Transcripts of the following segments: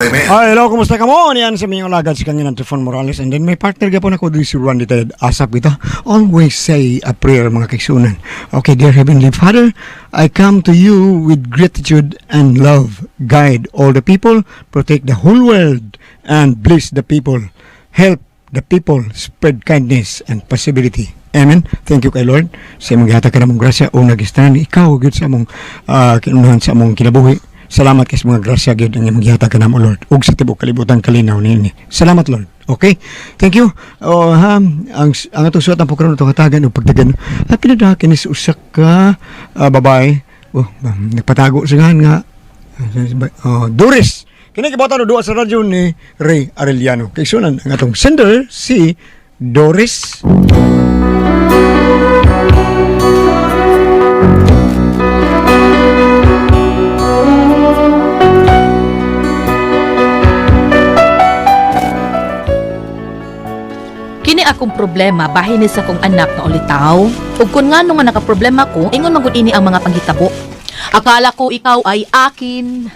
Hi, hello, kumusta ka mo? Niyan sa mga alagad si kanyan Trifon Morales. And then may partner ka po na ko si Randy Ted. Asap kita. Always say a prayer, mga kaigsunan. Okay, dear Heavenly Father, I come to you with gratitude and love. Guide all the people, protect the whole world, and bless the people. Help the people spread kindness and possibility. Amen. Thank you kay Lord. Sa imong gihatag ka namong grasya o nagistanan ikaw gyud sa among kinunahan sa among kinabuhi. Salamat kay sa mga grasya gyud ang imong gihatag ka namo, Lord. Ug sa tibuok kalibutan kalinaw niini. Salamat, Lord. Okay? Thank you. Oh, ha, ang atong suwat ang karon atong hatagan og pagdagan. At pinadaha kini sa usa ka babae. Oh, nagpatago sa nga oh, Doris. Kini gibotan og duwa sa radyo ni Ray Arellano. Kay sunan ang atong sender si Doris. Kini akong problema bahin ni sa akong anak nga ulitaw. Ug kun ngano nga nakaproblema ko, ingon man gud ini ang mga panghitabo. Akala ko ikaw ay akin.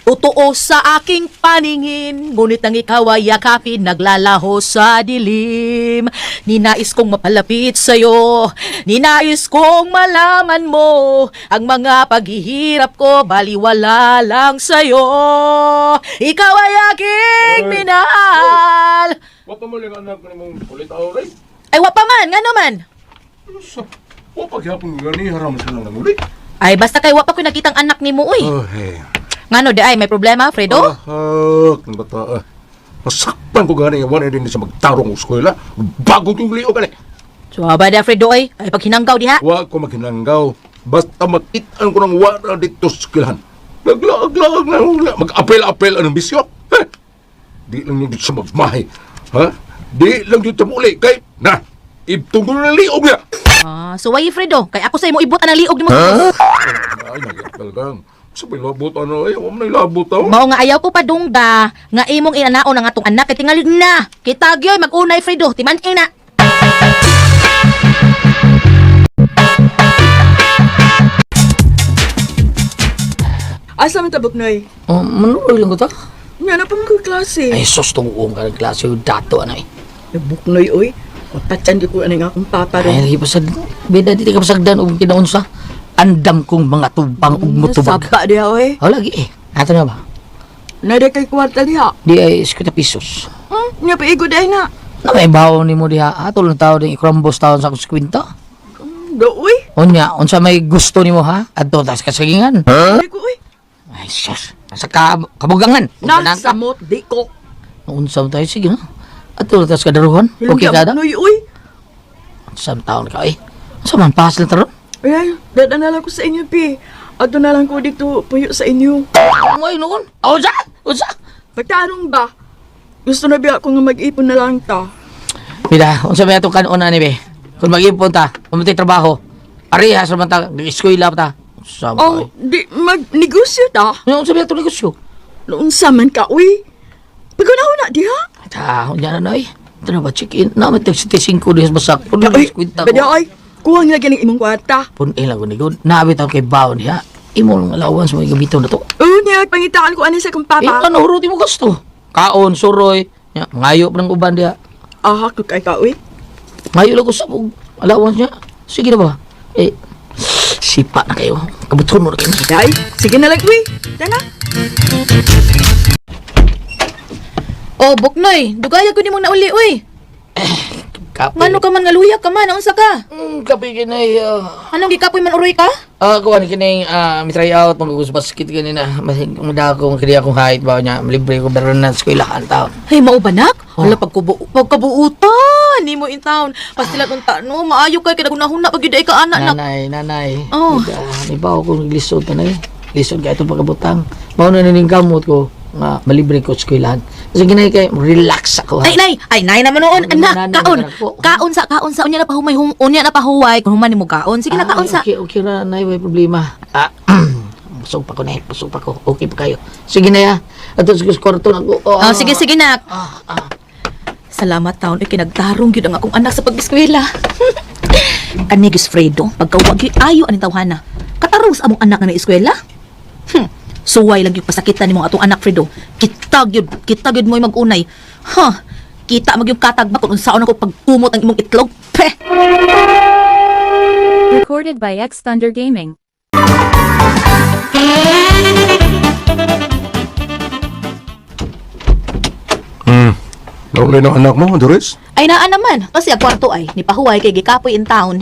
Totoo sa aking paningin, ngunit ang ikaw ay yakapin, naglalaho sa dilim. Ninais kong mapalapit sa'yo, ninais kong malaman mo, ang mga paghihirap ko, baliwala lang sa'yo. Ikaw ay aking minahal. Wa pa mo lang anak ni mong ulit ray. Ay, wa pa man, nga naman. Sa wa pa gyapon gani haram sa lang nanguli. Ay, basta kay wa pa ko nakitang anak ni mo, uy. Oh, hey. Ngano di ay, may problema, Fredo? Ah, ng bata. Masakpan ko gani nga wala din sa magtarong og eskwela. Bago yung liog gani. Suwaba da, Fredo, ay. Ay, paghinanggaw diha. Wa ko maghinanggaw. Basta makit-an ko nang wala dito sa eskwelahan. Naglaag-laag na wala. Mag-apel-apel anong bisyo. Ha? Di lang yung dito sa magmahay. Ha? Di lang dito muli. Kay, na, ibtong ko na liog niya. Ah, so why, Fredo? Kay ako sa imo ibot ang liog nimo. Ay, nag-apel kang. Sa may labot, ano, ay, huwag mo na ilabot, oh. Mao nga ayaw ko padungga nga imong inanaon ang atong anak kay tingali na. Kita gyoy mag-unay, Fredo, timan na. Asa man tabok noy? Oh, manuroy lang ko ta. Nga na pa man ko klase. Ay, sus, tumuong ka ng klase yung dato, ano eh. Nabuknoy oy. Mapatyan di ko ano nga akong papa Ay, ron. lagi pasag... Bida, dito ka pasagdan og kinaunsa. Andam kong mga tubang ug mutubag. Saba diha oy. Oh, lagi eh. Ato na ba? Nada kay kwarta diha. Di ay 50 pesos. Nga paigo dahil na. Na may bawo ni mo diha. Ato lang tao din ikrambos taon sa akong 50. Do oy. Unya, unsa may gusto nimo ha? Adto tas kasagingan. Di ko oy. Ay, sus. Sa kabugangan. Na samot di ko. Unsa man tayo sige na. Adto tas kadaruhan. Okay ka da? Buknoy oy. Unsa man taon ka eh. Unsa man pas lang taron? Ay, dada na lang ko sa inyo pi. Ato na lang ko dito puyo sa inyo. Ay, noon. Unsa? Unsa? Pagtarong ba? Gusto na biya ko nga mag-ipon na lang ta. Bida, unsa may atong kanon ani be? Kung mag-ipon ta, pumunta trabaho. Arehas raman ta, eskwela pa ta. Unsa man Oh, oh. di magnegosyo ta. Unsa may atong negosyo? Noon man ka uy. Paguna-una diha. Ta, unya na noy. Ito na ba check-in? Na may tag 75 dihas basak. Pun Ay, kwenta bada ko. ay. Kuha nga lagi ng imong kwarta. Pun ilang ko ni God. Nabi ta kay baon diha. Imo lang allowance mo gamiton na to. Oo niya, pangitaan ko ani sa akong Eh, papa. ano huruti mo gusto? Kaon, suroy. Nya, ngayo pa ng uban diha. Ah, kung kay ka, uy. Ngayo lang ko sa og allowance niya. Sige na ba? Eh, sipa na kayo. Kabuton mo na kayo. Day, sige na lang, uy. Tana. Oh, Buknoy, dugaya ko nimong nauli, uy. Kapoy. Ngano ka man nga luya ka man, unsa ka? Kapoy kinay. Anong gikapoy man uroy ka? Kuha ni kining mi try out mag basket kanina. Madako kini akong height ba niya. Libre ko meron na eskwelahan taon. Ay, mao ba nak? Oh. Wala pagkabuutan nimo in town. Pastilan unta no, maayo kay kay nagunahuna pag gyud ay ka anak nak. Nanay, nanay. Oh. Di ba ako naglisod tanay? Lisod kay itong pagkabutang. Mao na nining gamot ko nga malibre ko sa eskwelahan. Kasi ginay kay relax ako ha. Ay, nay, ay, nay naman noon, Ay, anak, nanay, kaon. naman ako. Kaon sa, kaon sa, unya na pahuway, unya na pahuway, kung human nimo kaon. Sige na, kaon sa. Ay, okay, okay ra nay, way problema. Ah, busog pa ko nay, busog pa ko. Okay pa kayo. Sige na ya. Ato sa kwarto na ko. Oh, sige, sige nak. Ah, ah. Salamat taon, ay kinagtarong gyud ang akong anak sa pag-eskwela. Kanigis Fredo, pagkawag gyud ayo aning tawhana. Katarong sa among anak nga na eskwela. Suway lang yung pasakitan nimo atong anak, Fredo. Kita gyud mo'y mag-unay. Ha? Kita mag yung katag ba kung unsaon ako pagkumot ang imong itlog? Peh! Recorded by X Thunder Gaming. Naulay ng anak mo, Doris? Ay naa naman, kasi ang kwarto ay nipahuway kay gikapoy in town.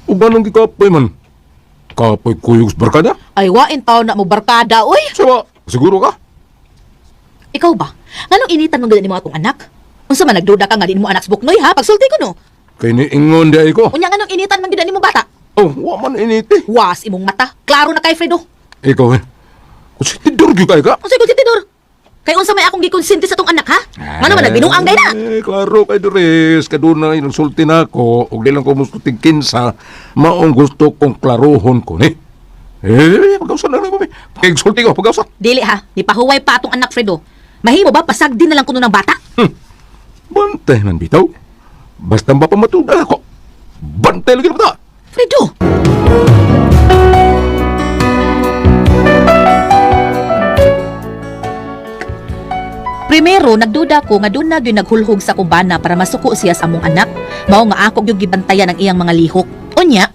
O ganong gikapoy man? Kapoy kuyog sa barkada? Ay wa in town na mo barkada, oy. Sawa, siguro ka? Ikaw ba? Nganong initan man gani nimo atong anak? Unsa man nagduda ka nga di mo anak sa buknoy ha? Pagsulti ko no. Kay niingon di ay ko. Unya nganong initan man gyud nimo bata? Oh, wa man initi. Was imong mata. Klaro na kay Fredo. Ikaw eh. Konsentidor gyud kay ka. Unsay konsentidor? Kay unsa may akong gikonsente sa tong anak ha? Ngano man nagbinuang gay na? Eh, klaro kay Doris. Kaduna insulti na ako. Ug di lang ko musulti kinsa. Maong gusto kong klarohon ko ni. Eh, pag-usan na lang mo. Pag-insulti ko, pag-usan. Dili ha, nipahuway pa atong anak Fredo. Mahimo ba pasagdi na lang kuno ng bata? Bantay man bitaw. Basta ba pamatudan ako. Bantay lagi na Fredo. Primero, nagduda ko nga doon na gyud naghulhog sa kumbana para masuko siya sa among anak. Mao nga ako gyud gibantayan ang iyang mga lihok. Unya.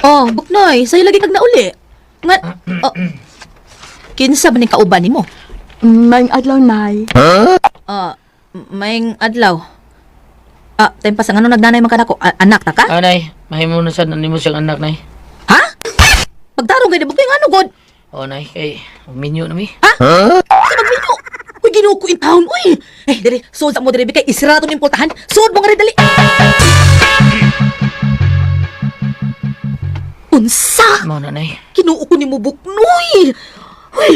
Oh, Buknoy, sayo lagi kag nauli. Nga oh, kinsa ba ni kauban nimo? Maayong adlaw, Nay. Ah, maayong adlaw. Ah, time pa sa ngano nagnanay man ka nako? Ah, anak ta ka? Ah, nay, mahimo na sad na nimo siyang anak, nay. Ha? Pagtarong gani Buknoy ngano god? Oh, nay, kay minyo na mi. Ha? Sa magminyo. Uy, Ginoo ko in town, uy. Eh, dali, suod sa mo diri kay isira tong importahan. Suod mo nga rin, dali. Unsa? Mao na, nay. Kinuo ko nimo Buknoy. Uy,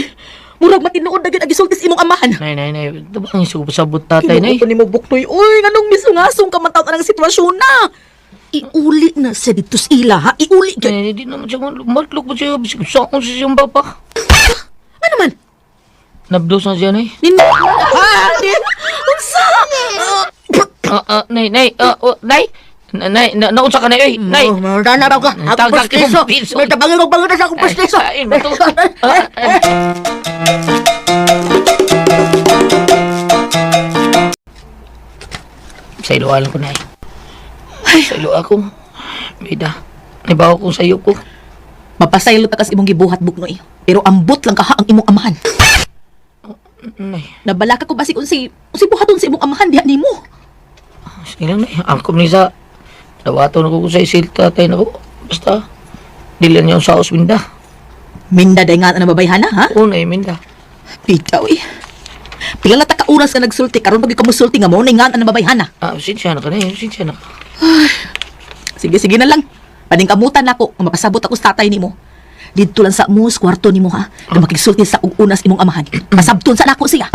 murag matinuod na gyud ang gisultis imong amahan. Nay, nay, nay. Ito ba ang sabot tatay, nay? Kinuo ko nimo Buknoy. Uy, nganong misungasong ka man taon ang sitwasyon na. Iuli na siya dito sa ila, ha? Iuli gyud. Nay, di naman siya matlog po siya. Bisag sa akong sa siyang papa. Ano man? Nabdos na siya, nay. Nin... Ah, Unsa? Ah, ah, nay, nay, ah, oh, nay. Nay, na, naunsa ka na, oy, nay. Dana raw ka. Ako Tagdak pustiso. imong piso. May tabangin kong pangitas akong pustiso. Ay, ay, mato. Ah, ah. Sa ilo alam ko, nay. Sa ilo ako. Bida. Nibaw ko sa iyo ko. Mapasaylo ta kas imong gibuhat buknoy. Pero ambot lang kaha ang imong amahan. Nay, Nabalaka ko basig unsay unsay buhaton sa imong amahan diha nimo. sige lang, nay. Angkom ni sa... Dawato na ko sa isil tatay na ko. Basta, dili niya ang saos minda. Minda day nga na babayhana ha? Oo, nay, minda. Pita uy. Pila na ta ka oras ka nagsulti karon pag ka mosulti nga mo na nga na babayhana. Ah, sinsya na ka, nay. Sinsya na ka. Sige sige na lang. Paningkamutan nako nga mapasabot ako sa tatay nimo. Didto lang sa mus kwarto nimo ha. Nga makigsulti sa ug unas imong amahan. Pasabton sa nako siya.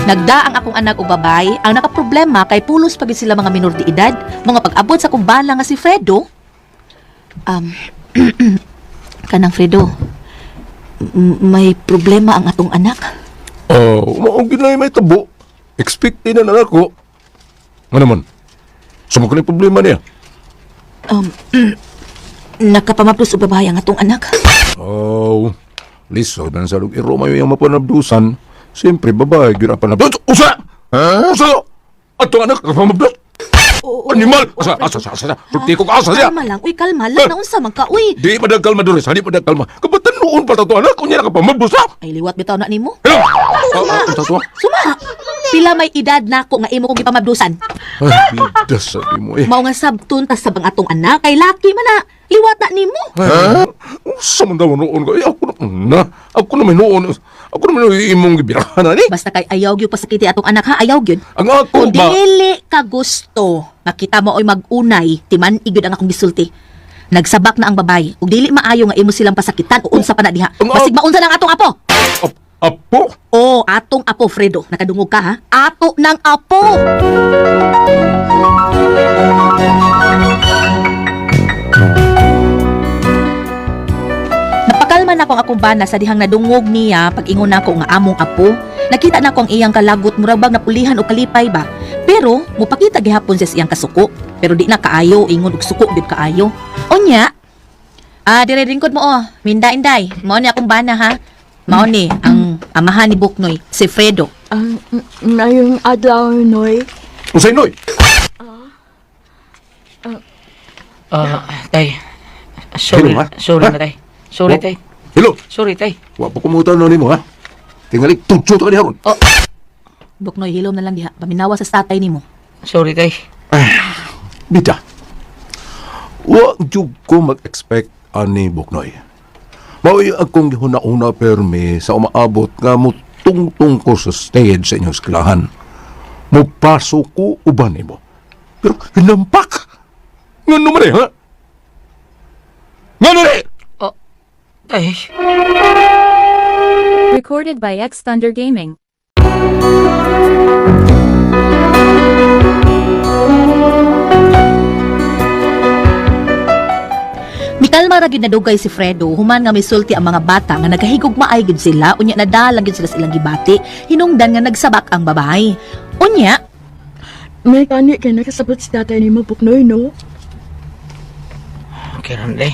Nagdaang akong anak og babay, ang nakaproblema kay pulos pagid sila mga minor de edad, mga pag-abot sa kumbala nga si Fredo. Um, kanang Fredo, may problema ang atong anak. Oh, maong ginay may tabo. Expected na lang ako. Nga naman? Sa mga problema niya. Nakapamaplos og babae ang atong anak. Oh, lisod na sa lug iro mayo yung mapanabdusan. Siyempre, babae, gyud ang panabdus. Usa! Ha? Usa! Atong anak, kapamabdus! Animal! Asa, asa, asa, asa. Sulti ko ka, asa siya! Kalma lang, uy, kalma lang. Naunsa man ka, uy. Di pa kalma, Doris. Di pa kalma. Kabatan noon pa to anak, kunya nakapamabdus ha! Ay, liwat bitaw na nimo. Hello! Ah, ah, unsa to? Suma! Pila may edad nako nga imo kong gipamabdusan. Ay, bidas sabi mo eh. Mao nga sabton ta sabang atong anak kay laki man na. Liwat na nimo. Ha? Unsa man daw noon ka? Eh, ako na, na, ako na may noon. Ako na may imong gibirahan ni. Basta kay ayaw gyud pasakiti atong anak ha, ayaw gyud. Ang ako Kung ba? dili ka gusto, makita mo oy mag-unay, timan igud ang akong gisulti. Nagsabak na ang babay. Ug dili maayo nga imo silang pasakitan o unsa pa na diha. Basig maunsa na ang atong apo. Apo? Oh, atong apo Fredo. Nakadungog ka ha? Ato ng apo. Napakalma na akong akong bana sa dihang nadungog niya pag ingon nako nga among apo. Nakita na ko ang iyang kalagot murag bang napulihan o kalipay ba. Pero mopakita gihapon siya sa iyang kasuko, pero di na kaayo ingon og suko gyud kaayo. Unya, dire ringkod mo oh, Minda Inday. Mao ni akong bana ha. Mao ni ang amahan ni Buknoy, si Fredo. Ang mayong adlaw, Noy. Unsay Noy? Tay. Sorry, Hello, ha? sorry Ha? na tay. Sorry Oh. tay. Hello. Sorry tay. Wa pa kumutan na nimo ha. Tingali tugso ta kaniya ron. Buknoy, hilom na lang diha. Paminawa sa tatay nimo. Sorry tay. Bida. Wa jud ko mag-expect ani Buknoy. Mao'y akong gihuna-una permi sa umaabot nga mutungtong ko sa stage sa inyong eskwelahan. Mupasok ko uban nimo. Pero hinampak! Ngano man eh, ha? Ngano eh? Oh, tay. Recorded by X Thunder Gaming. Mikalma ra gyud nadugay si Fredo human nga misulti ang mga bata nga nagahigugmaay gyud sila unya nadala gyud sila sa ilang gibati hinungdan nga nagsabak ang babae. Unya, May kani kay nakasabot si tatay nimo, Buknoy, no? Okay ran day.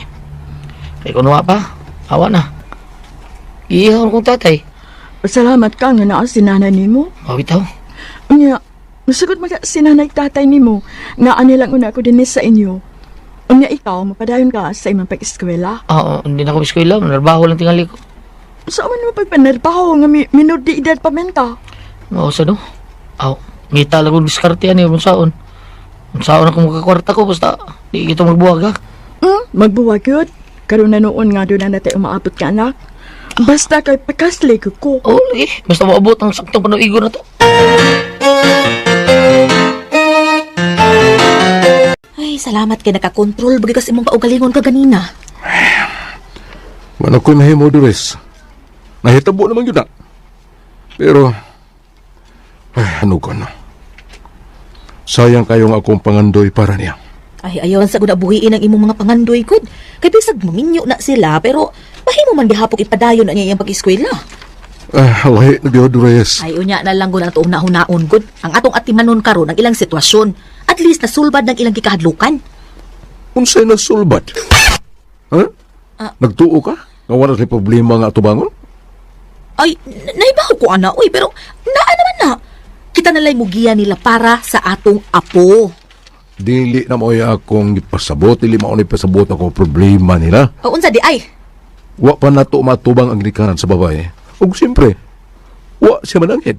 Kay kunwa pa. Awa na. Iihaw kong tatay. Salamat ka nga naa si nanay nimo. Mawitaw. Unya, musugot maka si nanay tatay nimo nga ani lang una ko dinhi sa inyo. Unya ikaw mapadayon ka sa imong pag-eskwela. Oo, hindi na ako eskwela. Manarbaho lang tingali ko. Sa man mo pagpanarbaho nga minor di edad pa man ka. Oo, sa no? Aw, ngita lang kong diskarte yan eh. Unsaon. Unsaon ako magkakwarta ko. Basta, di kita magbuwag ha. Magbuwag yun. Karon na noon nga doon na natay umaabot ka anak. Basta kay pakasli ko ko. Oo, lagi. Basta maabot ang saktong panuigo na to. Ay, salamat kay nakakontrol bagay kas imong kaugalingon ka ganina. Wala ko'y mahimo, Doris. Nahitabo naman yun na. Pero, ay, ano ko na. Sayang kayong akong pangandoy para niya. Ay, ayaw sa gud buhiin ang imong mga pangandoy gud. Kay bisag maminyo na sila pero mahimo man gihapon ipadayon na niya iyang pag-eskwela. Ay, lahi na gyud, Doris. Ay unya na lang gud ang tuong nahunaon gud. Ang atong atimanon karon ang ilang sitwasyon. At least nasulbad ng ilang gikahadlukan. Unsay na sulbad? Ha? Nagtuo ka? Nga wala sa problema nga atubangon? Ay, naibaw ko ana oy pero naa naman na. Kita nalay mugiya nila para sa atong apo. Dili na mo akong ipasabot, dili mao ni pasabot ako problema nila. O unsa di ay? Wa pa nato matubang ang ginikanan sa babae. Ug siyempre, wa siya mananghid.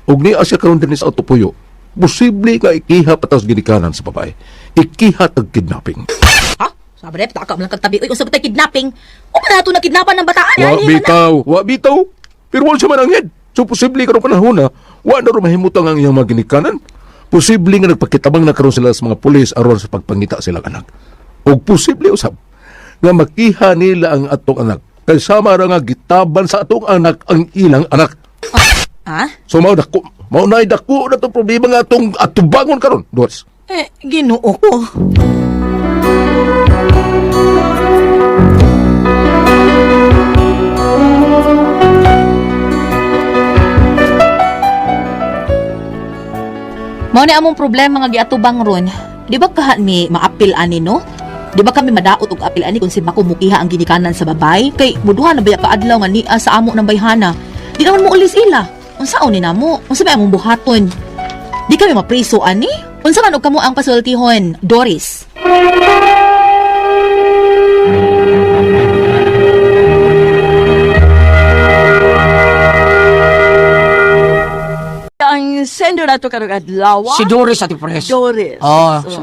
Ug niya siya karon dinhi sa Autopuyo. Posible nga ikiha patas ginikanan sa babae. Ikiha tag kidnapping. Ha? Sabi na, taka mo lang kagtabi. Uy, unsa ba tayo kidnapping? O pa nato na kidnapan ng bataan? Wa Ay, na. bitaw, wa bitaw. Pero wa siya mananghid. So posible karon panahon na wa na ro mahimutang ang iyang mga ginikanan. Posible nga nagpakitabang na karon sila sa mga pulis aron sa pagpangita silang anak. Og posible usab nga makiha nila ang atong anak. Kay sama ra nga gitaban sa atong anak ang ilang anak. Ha? So mao dako, mao nay dako na tong problema nga atong atubangon karon, Doris. Eh, ginoo ko. Mao ni among problema nga giatubang ron. Di ba kahan mi maapil ani no? Di ba kami madaot og apil ani kung si Mako mukiha ang ginikanan sa babay? Kay muduha na baya kaadlaw nga nia sa amo ng bayhana. Di naman mo ulis ila. Unsaon ni namo? Unsa ba among buhaton? Di kami mapriso ani? Unsa man og kamo ang pasultihon, Doris? Ang sendo na to karong adlaw. Si Doris Ate Pres. Doris. Oh, so,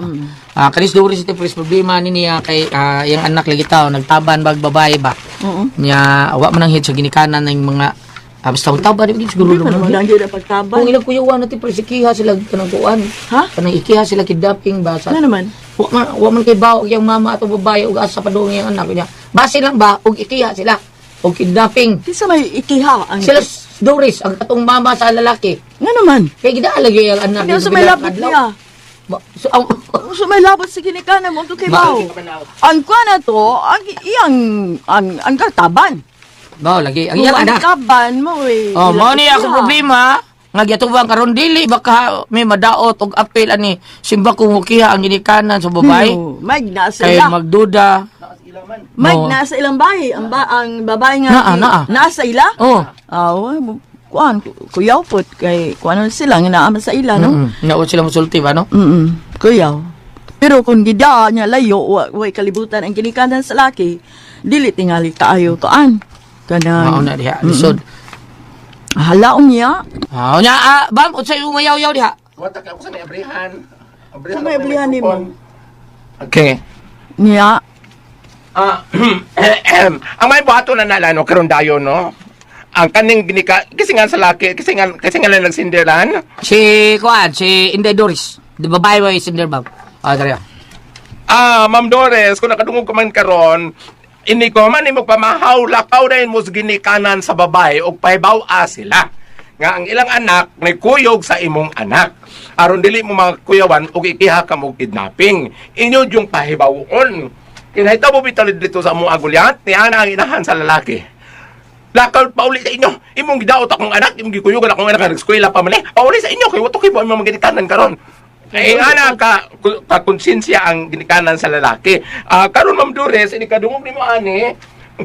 kanis Doris Ate Pres, problema ni niya kay iyang anak lagi tao nagtaban bag babae ba. Oo. Niya wa man ang hit sa ginikanan ng mga basta ang taban di siguro Di pa naman naman. lang yun ang pagtaban. Kung ilang kuyawan Ate Pres, ikiha sila kanang kuan. Ha? Kanang ikiha sila kidnapping ba sa Ano naman? Wa man kay bao iyang mama ato babae ug asa pa doon iyang anak niya. Base lang ba og ikiha sila og kidnapping. Kinsa may ikiha ang Sila Doris ang katong mama sa lalaki. Nga naman. Kay gidaala gyud ang anak Ano sa may labot niya? So, ang, Sa may labot sa ginikanan mo to kay Ma- Bao. Ang kuan na to, ang iyang ang kataban. Mao lagi ang iyang Ang anak. taban mo eh. Oh, mao ni Ilang ako ikiha. problema. Nga giatubang karon dili baka may madaot og apil ani simba kung mukiha ang ginikanan sa babae. No, Mike, nasa Kay ila. magduda. Mike, No. nasa ilang bahay. Ang babae nga. Naa, naa. Nasa ila? Oh. Ah, kuan, kuyaw po. Kay, kuan ano sila, nga naama sa ila, no? Naot sila mosulti ba, no? Kuyaw. Pero kung gida niya layo, wa kalibutan ang ginikanan sa laki, dili tingali kaayo kuan. Kanang Mao na diha, lisod. Halaong niya. Ah, unya ah, bam, unsay imong mayaw-yaw diha? Wata ka ako sa may abrihan. Abrihan Sa may ako abrihan nimo. Okay. Niya. Ah, ang may buhato na nalano karon dayon, no. Ang kaning ginika kasi nga sa laki, kasi nga lang nagsindiran. Si kuan, si Inday Doris. Di babae ba yung sinder bam? Ah, dali. Ah, Ma'am Doris, kung nakadungog ka man karon, ini ko man imo pamahaw lakaw dayon mo sa ginikanan sa babae og pahibaw-a sila nga ang ilang anak nagkuyog sa imong anak aron dili mo makuyawan og ikiha ka mo kidnapping. Inyo yung pahibawon. Kinahitabo bitaw dito sa among agulyat ni ana ang inahan sa lalaki. Lakaw pauli sa inyo. Imong gidaot akong anak, imong gikuyugan akong anak nag-eskwela pa man eh. Pauli sa inyo kay wato kay mo imong ginikanan karon. Eh ana ka ka konsensya ang ginikanan sa lalaki. Ah, karon Ma'am Dores, ini kadungog nimo ani,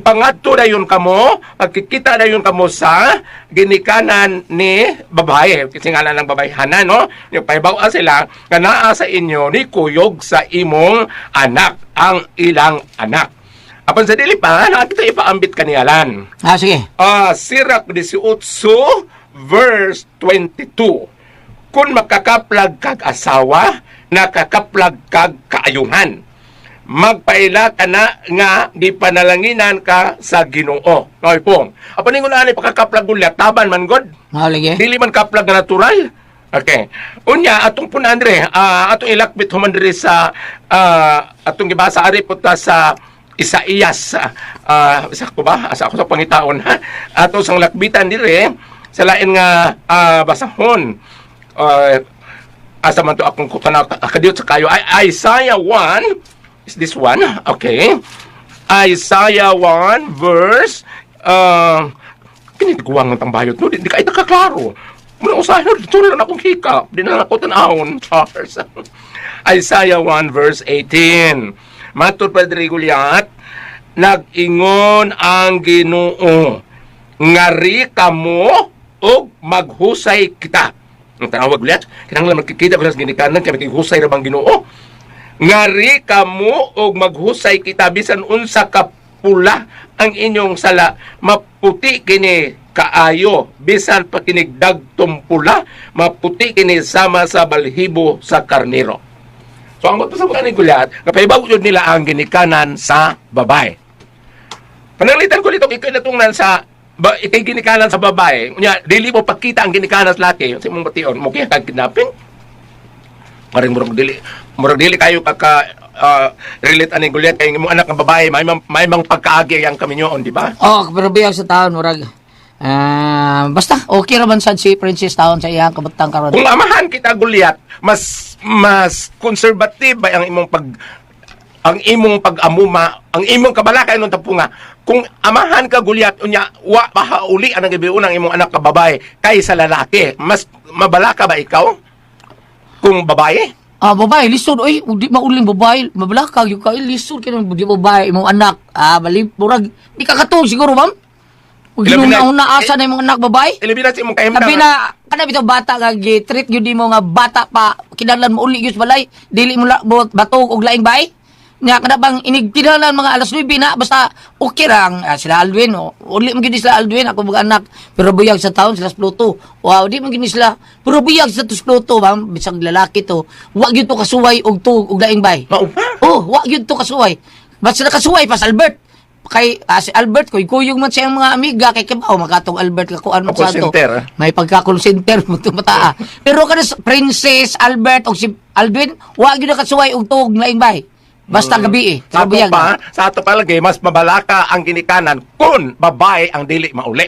pangadto dayon kamo, pagkikita dayon kamo sa ginikanan ni babae. Kasi nga ng babayhanan, no? Yung pahibaw sila nga naa sa inyo ni kuyog sa imong anak, ang ilang anak. Apan sa dili pa, nakita ipaambit kaniyalan. Ah, sige. Ah, Sirach 18 verse 22. Kung makakaplag kag asawa, nakakaplag kag kaayuhan. Magpaila ka na nga gipanalanginan ka sa Ginoo. Noy pong. Apan ningon ani pakakaplag ulit taban man god. Mao lagi. Dili man kaplag nga natural. Okay. Unya atong pun Andre, atong ilakbit human diri sa atong gibasa ari po ta sa Isaías. Isa ko ba? Asa ako sa pangitaon ha. Ato sang lakbitan diri sa lain nga basahon. Asa man to akong kutana kadiyot sa kayo. Ay, Isaiah 1 is this one. Okay. Isaiah 1 verse kinitiguang ng tambayot no di ka ita kaklaro. Muna usahay no dito lang akong hikap, di na lang ako tanawon. Charles. Isaiah 1 verse 18. Matod Padre Guliat, nag-ingon ang Ginoo ngari kamo og maghusay kita. Ang tanawag Guliat, kinahanglan magkikita ko sa ginikanan kay maghusay ra bang Ginoo? Ngari kamo og maghusay kita bisan unsa ka pula ang inyong sala, maputi kini kaayo, bisan pa kini dagtong pula, maputi kini sama sa balhibo sa karnero. So ang sa ni Gulyat, kapahibaw yun nila ang ginikanan sa babae. Pananglitan ko nito, ikay natungnan sa ba, ikay ginikanan sa babae. Unya, dili mo pagkita ang ginikanan sa laki, sa imong bation, mo kaya kag kidnapping. Parang murag dili kayo kaka relate ani Gulyat kay imong anak nga babae, may mang pagkaagi ang kaminyoon, di ba? Oh, pero biyag sa taon murag basta okay ra man sad si Princess taon sa iyang kabutang karon. Kung amahan kita Gulyat, mas mas conservative ba ang imong pag-amuma, ang imong kabalaka inong tapunga. Kung amahan ka Gulyat, unya wa mahauli ang gibiun ang imong anak ka babae kaysa lalaki, mas mabalaka ba ikaw? Kung babae? Ah, babae lisod oy, di mauling babae, mabalakag yung ka lisod kay di babae imong anak. Ah, bali murag di ka katuog siguro, ma'am. Ug Ilabi na- una asa na imong anak babae. Ilabi na sa imong kahimtang. Labi na kana bitaw bata nga gi-treat gyud nimo nga bata pa kinahanglan mo uli gyud sa balay, dili mo la batog og laing bay. Nya kada bang inig kinahanglan mga alas 9 na basta okay ra ang sila Alwin o uli mo gyud ni sila Alwin ako mga anak pero buyag sa taon sila sa Pluto. Wow, di mo gyud ni sila pero buyag sa tos Pluto ma'am bisag lalaki to. Wa gyud to kasuway og tuog og laing bay. Mao ba? Oh, wa gyud to kasuway. Basta nakasuway pa sa Albert. Kay si Albert koy kuyog man siyang mga amiga kay kibaw makatong Albert kakuan man O, call sa ato. center, ah. May pagka-call center mo to mataa. Pero kada sa Princess Albert o si Alvin, wa gyud nakasuway og tuog laing bay. Basta gabi eh. Sa ato Buyag. pa, sa ato palagi, mas mabalaka ang ginikanan kung babae ang dili mauli.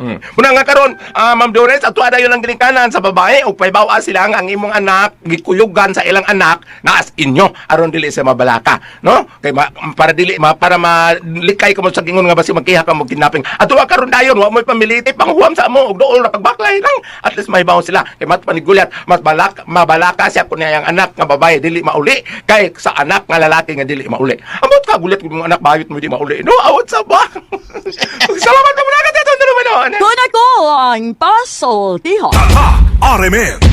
Muna nga karon, Ma'am Doris, ato dayon ang ginikanan sa babae ug pahibaw sila nga ang imong anak gikuyugan sa ilang anak naas inyo aron dili sa mabalaka, no? Kay para dili ma, para malikay ka mo sa gingon nga basi magkiha ka mo kidnapping. Ato karon dayon wa mo'y pamiliti panghuwam sa amo ug dool ra pagbaklay lang. At least mahibaw sila kay mat panigulyat mas balak mabalaka siya kun iyang anak nga babae dili mauli kay sa anak nga lalaki nga dili mauli. Amot ka gulat kung anak bayot mo di mauli. No, awot sa ba? Salamat ka muna ka naman. Kuna ko ang pasoltihon. RMN.